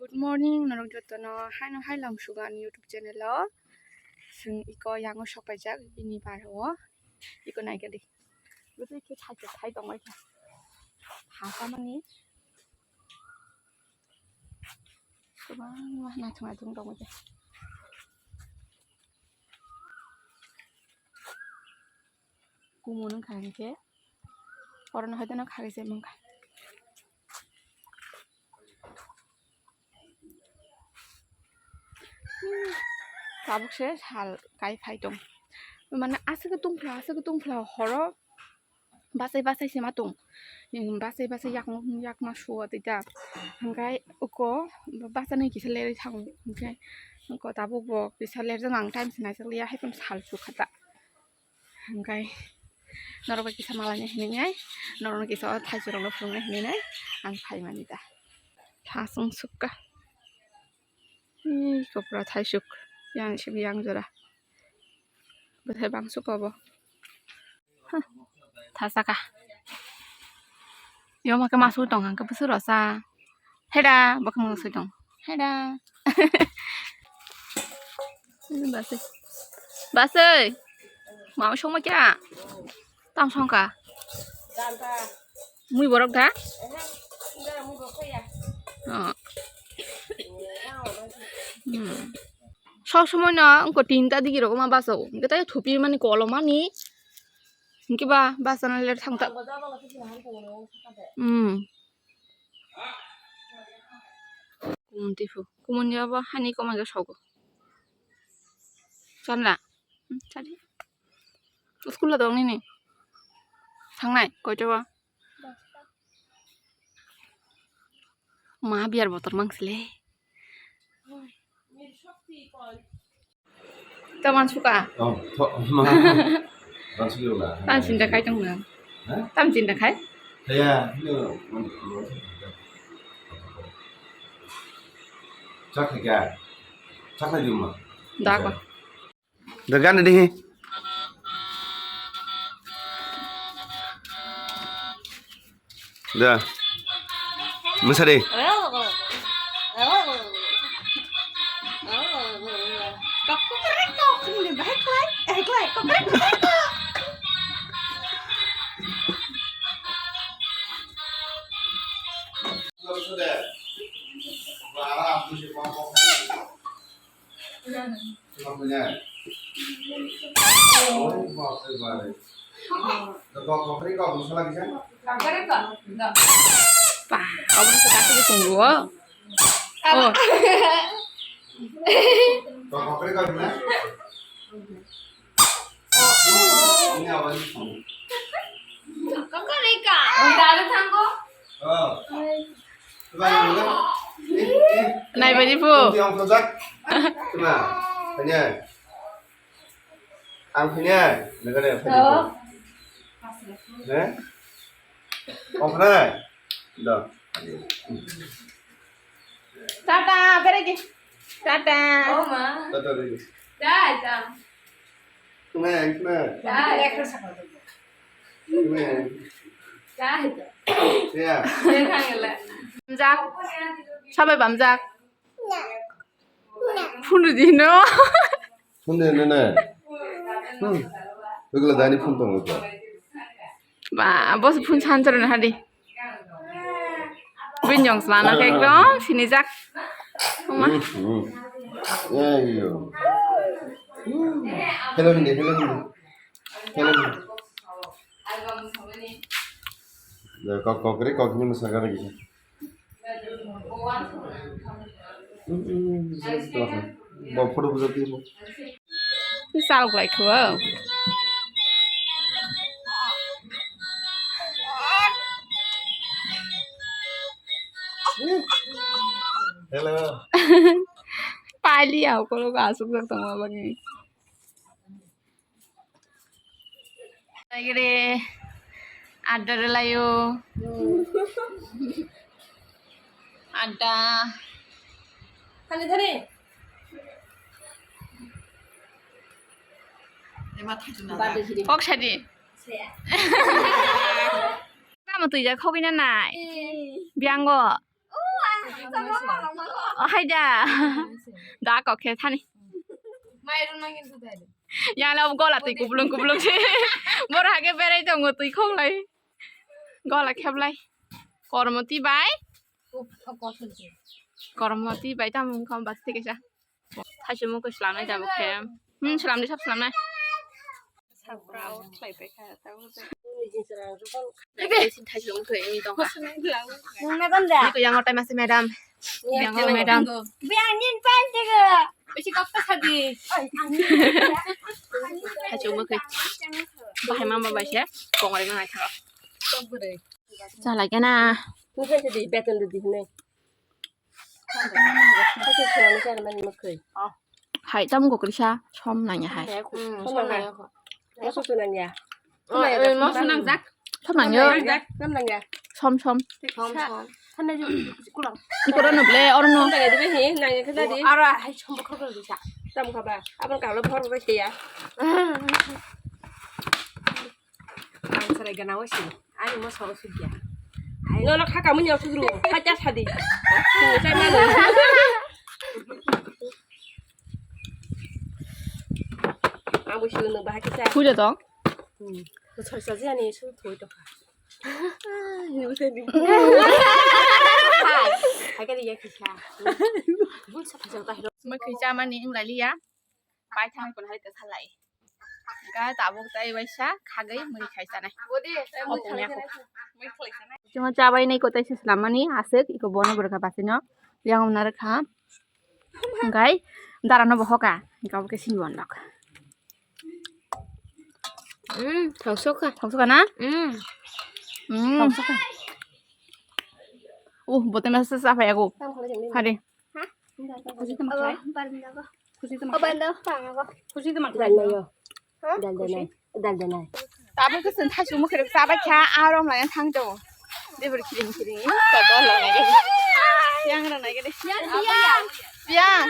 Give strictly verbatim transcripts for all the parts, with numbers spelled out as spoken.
Good morning, norok jotono haino hai lam sugo ani YouTube channel o. Chwng iko yango sok paijak bini bar o. Iko naikhe di. Bwtwi khe thai thai tongbai kha. Ha tamani. Kwbangma naithok naithok tongbai kha. Kumun wngkha hinkhe orono haideno khagwi se mankha. Tabuk se sal kai phai tong, mane aswk tongphla aswk tongphla horo bachai bachai se ma tong, bachai bachai yakma yakma suo tei ta, hwnkhe uko bachani kisa lerwi thango, hwnkhe uko tabuk bo kisa lerjak ang time se naijak liya, haiphano sal sukha ta. Hwnkhe norok bai kisa malaina hinwi nai, norokno kisa o thaichurokno phunukna hinwi nai ang phaimani da. Thasung sukha. Ih, kopra thaisuk. Yang simi yang jora. Bwthai bangsu kobo. Huh. Thasaka. Yo ma khe ma sui tong ang khe bwswk rw sa. Heda, bo khe ma sui tong. Heda. Basai. Basai. Ma song ma kya? Tam song ka? Mui borok da? Oh. Hmm. Sob somoi no wngkha tinta digi rok ma baso. Hwnkhe tai thupi mani kolom mani. Hwnkhe ba basa na ler thang ta. Hmm. Kumun tifu. Kumun ya ba hani koma ga sogo. Chanla. Hmm, chali. School la dong nini. Thangnai koito ba. Ma biyar botor mangsile. Taman suka. Oh, to, ma. Ran suka na. Tam cinta khai tong na. Ha? Tam cinta khai. Kaya, no. Chak kaya. Chak kaya di rumah. Dak. Da gana dihi. Da. Mwsa de. Ba, obo se kaisa tongo. Oh. Nai bani po. Ang phini ai, nokole phini. Oh. He? Okhna. Do. Tata, bere di. Tata. Oh, ma. Tata, bere di. Da, da. Khna, khna. Da, da. Khna. Da, da. Ya. Bamjak. Sabai bamjak. Phone rwdi hino. Phone de nene. Hmm. Begla dani phone tongo to. Ba, boss phone sanchar na hadi. Binyong sana ke ekdom sinijak. Oma. Hmm, hmm. Ya, yo. Hmm. Hello, hindi, hello, hindi. Hello, hindi. Ya, kok, kok, kok, ini masalah lagi. Bo photo bujak di bo. Sal kwlai kho. Hello. Pali au kolo ga asuk jak tong ba ni. Lagire, adda relayo. Adda. Thani, thani. Kok sadi. Tamo twi jak khogwi na nai. Biango. Hai da. Da kok khe thani. Yang la gola twi kublung kublung se. Bor hage berai tongo twi khok lai. Gola kheblai. Kormoti bai. Kormoti bai tamo wngkha bati kaisa. Thaisimo khe slamnai jabo khe. Hmm, slamdi sab slamnai. Thaisimo khe wngwi tongkha. Niko yang otai masi madam. Yang madam. Biangin pan tiga. Bisi kok ta sadi. Thaisimo khe. Bahai mama bai se kongri nang ai thago. Chalai kena. Niko sadi beton di hine. Hai, tamo kwrwisa som nangya hai. Som nangya. Som nangya. Som nangya. Som nangya. Som, som. Ikoro no ble, oro no. Ara hai som bokol bokol bisa. Tamo khaba. Abang kalau bor bor saya. Ang sarai gana wasi. Ani mo soro sugya. Nono khaka muni sugru. Khacha sadi. Sini sai mano. Ang bo sunu bahaki sa. Khuja to? Hmm. Ko soi sa jani su thoi to kha. Ni usai di. Hai. Hai ka di ya kisa. Bul sa phaisa ta hiro. Mo khacha mani ing laliya. Pai thang kon hai ta salai. Ga tabuk tai waisa khagwi mui khai chanai. Opo mya ko. Chuma chabai nai ko tai se slamani aswk iko bono bwrwkha basino. Yang umna rwkha. Gai dara no bohoka. Iko ke sin bon lok. Hmm, thoksoka. Thoksoka na? Hmm. Hmm. Thoksoka. Uh, bote masa sa phai aku. Hari. Khusi tama khai. Khusi tama khai. Khusi tama khai. Dal dal nai. Dal dal nai. Tabuk khe chwng thaichung mwkhwirok chabai kha, aro mlai thang tongo. Debor khiring khiring. Yang rang nai gede. Yang.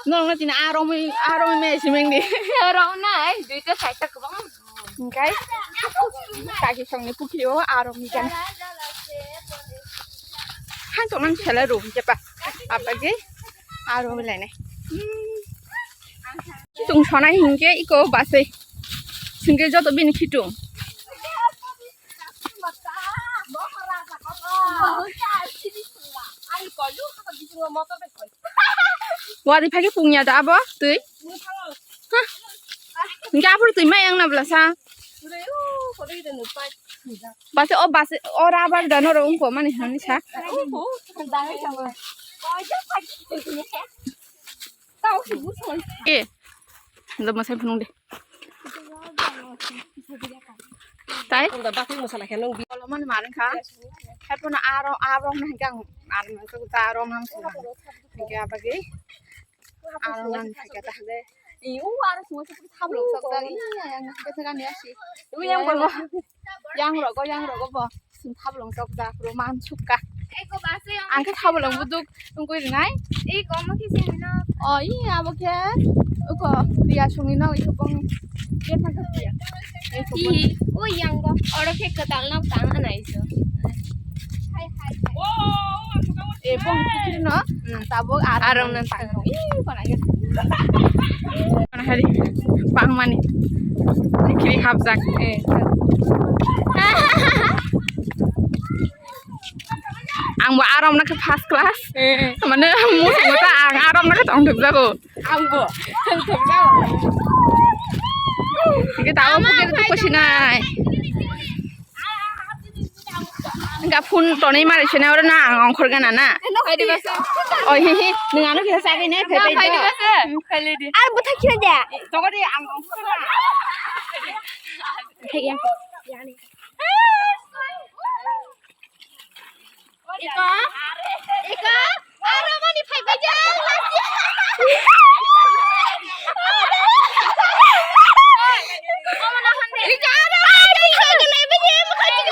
Norok no tini aro mui, aro mui me simeng di. Aro nai, duita side ta kwbang. Hingkai kaki songni pukri o aro migan. Hang tongmani sela ro hingke pa. Abagi aro milainai. Khitung sonai hingke iko basai. Hingke joto bini khitung. Wadi phagi pungya da abo twi. Hah. Hingke aphuru twi mai ang na bwlasa. Base o base o rubber da noro wngko mani hani sa. E. Lo masai phunung de. Tai? Unda bakri masala khe nung bi. Kolomani maring kha. Hai pono aro aro nang kang aro nang kang ta aro nang sung. Hingke abagi. Aro nang kha ta. I u aro sung sung thablong sok ta. I yang kha ta ni asi. U yang bo. Yang rogo yang rogo bo. Sung thablong sok ta. Ro man sukka. Ang khe thablong buduk. Tungkui rinai? I komo khe sini no. O, i abo khe. Uko, riya sungni no, iko bong. Khe thang khe riya. I, o yang bo. Oro khe kwtal no tang anai so. E bong khe no. Hmm, tabuk arong nan tang. I kona khe. Kona hari. Bang mani. Kiri hapjak. Eh. Ang bo arom na khe first class. Eh. Mane musungo ta ang arom na khe tong thok jago. Ang bo tong thok jago. Hingke tabo puker tu kusinai. Hingke phone tonwi mari sene oro na ang ongkhor gana na. Oi hi hi nung ano kisa sagwi ne phai phai. Ar bwtha khina de. Tongodi ang ongkhor gana. Iko, iko, aro mani phai bai jang, lasi. Iko, aro mani phai bai jang, lasi.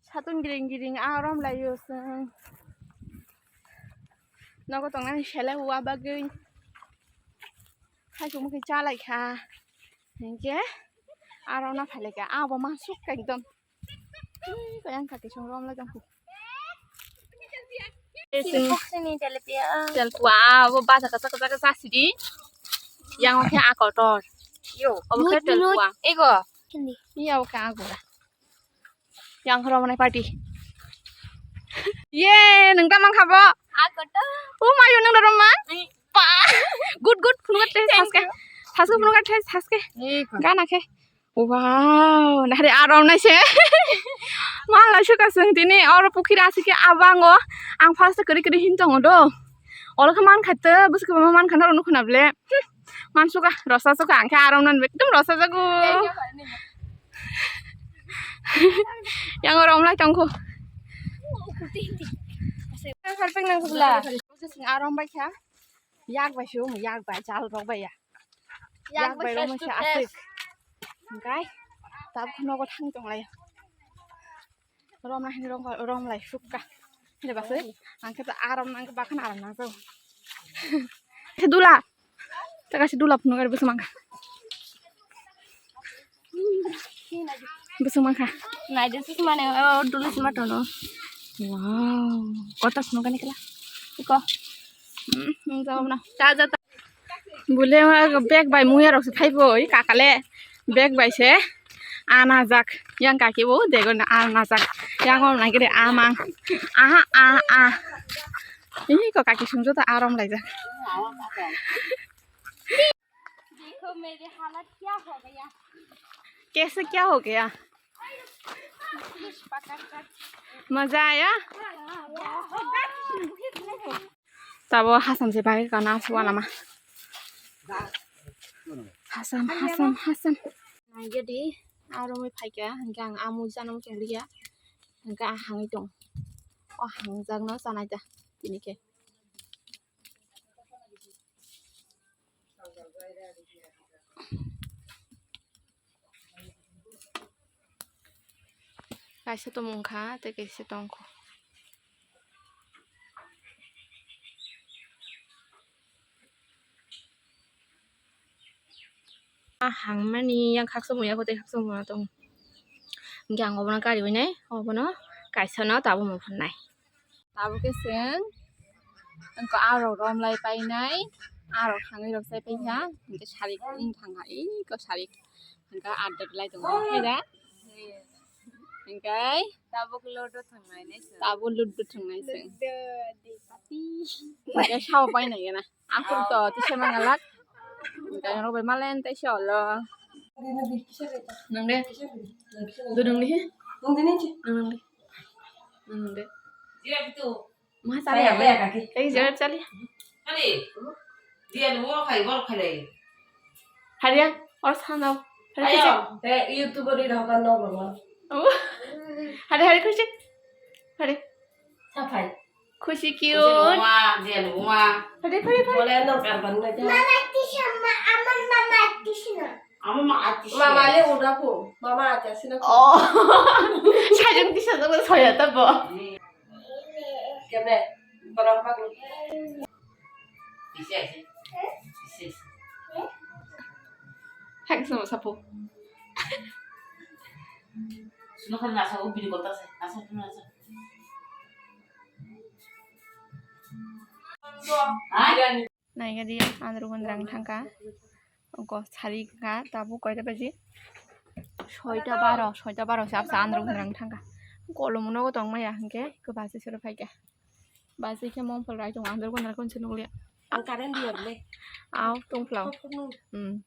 Satun giring giring arom layo seng. Nogo tongnani sele uwa bagwi. Khaichuk mukhe chalai kha. Hinkhe aro na phailai kha. Abo ma suk ekdom. Kayang kaki song rom la jang. Sini, sini, telepia. Tel pua, bo basa kasa kasa kasa sidi. Yang oke akotor. Yo. Obo ke tel pua. Ego. Iya oke agora. Yang rom nai party. Ye, nung tamang khabo. Akotor. Oh mayo nung rom man. Pa. Good good. Phunuk te saske. Saske phunuk te saske. Gana ke. Wow, nahari arom naise. Mala suka sung tini oro pukhiri asike abango. Ang first kari kari hin tongo do. Olo khe man khatte, bwswk khe man kha noro nukho na ble. Hmm, man suka, rosa suka, ang khe arom nan ekdom rosa jago. Yang oro omlai tongkho. Perfect nang sukla. Arom bai kha. Yak bai se omo, yak bai, chal rok bai ya. Yak bai rok bai se aswk. Hingkai tabuk nogo thang tong lai. Rom na hin rom lai sukka. Hede base ang khe aram nang bakhan aram nang jao. Khe dula. Ta kasi dula phunu gari bwswk mangkha. Bwswk mangkha. Naidi sismane o duli sima tono. Wow. Kota sunu kani kala. Iko. Hmm, hmm, jawab na. Ta ja ta. Bule ma bag bai muya rok se thaibo oi kakale. Bag bai se. Ana jak. Yang kaki bo dego na ana jak. Yang om nang kiri amang. Aha, aha, aha. Ih, ko kaki sumjo ta arom lai jak. देखो मेरे हालत क्या हो गया। कैसे क्या हो गया? मजा आया? Tabo hasam se bagwi kana suwa lama. Hasam, hasam, hasam. Naigedi, aro mui phaikha, hingke ang amu jana muchung liya. Hingke ang hangwi tong. O hangjakno chanai ta, tini khe. Kaisa tongmung kha, tei kaisa tongkho. Ah, hangmani yang khaksa muya kote khaksa muya tong. Hingke ang obono kari winai, obono kaisa no tabuk mung phunai. Tabuk khe chwng wngkha arok romlai painai, arok hangwi rok chai paikha, hingke sari wng thangkha, iko sari hingke adda lai tongo, khe da? Hingke tabuk ludo thwngnai nai chwng. Tabuk ludo thwngnai chwng. Ludo, di pati. Hingke sao painai gana. Akhur to tisa mangalak. Hingke rok bai malen tei se olo. Nang de. Do nang de. Nang de. Nang de. Ma chali ya. Kai jawab chali. Hariya, or sanao. Hari khushi. Te YouTube ri rok no baba. Oh. Hari hari khushi. Hari. Saphai. Khushi cute. Uma, jel uma. Hari hari hari. Bole no karban na ja. Mama tisha ma, amar mama tisha. Ama ma atisha. Mama le ura ko. Mama atisha na. Oh. Sajung tisha to soya ta bo. Kemne? Borok bagwi. Isi, isi. Isi, isi. Hai, sama sapu. Suno kan nasa, o bini kota se. Nasa, nasa. Hai? Naigadi, andro gundrang thangka. Go sari ka, tabu koita baji? Soita baro, soita baro se apsa andro gundrang thangka. Kolomo nogo tong maya hingke, ko baji sero phaika. Baji khe mom phalrai tong andro gundrang kun se nukliya. Ang current diya ble. Aw, tong phlao. Kok kok nung. Hmm.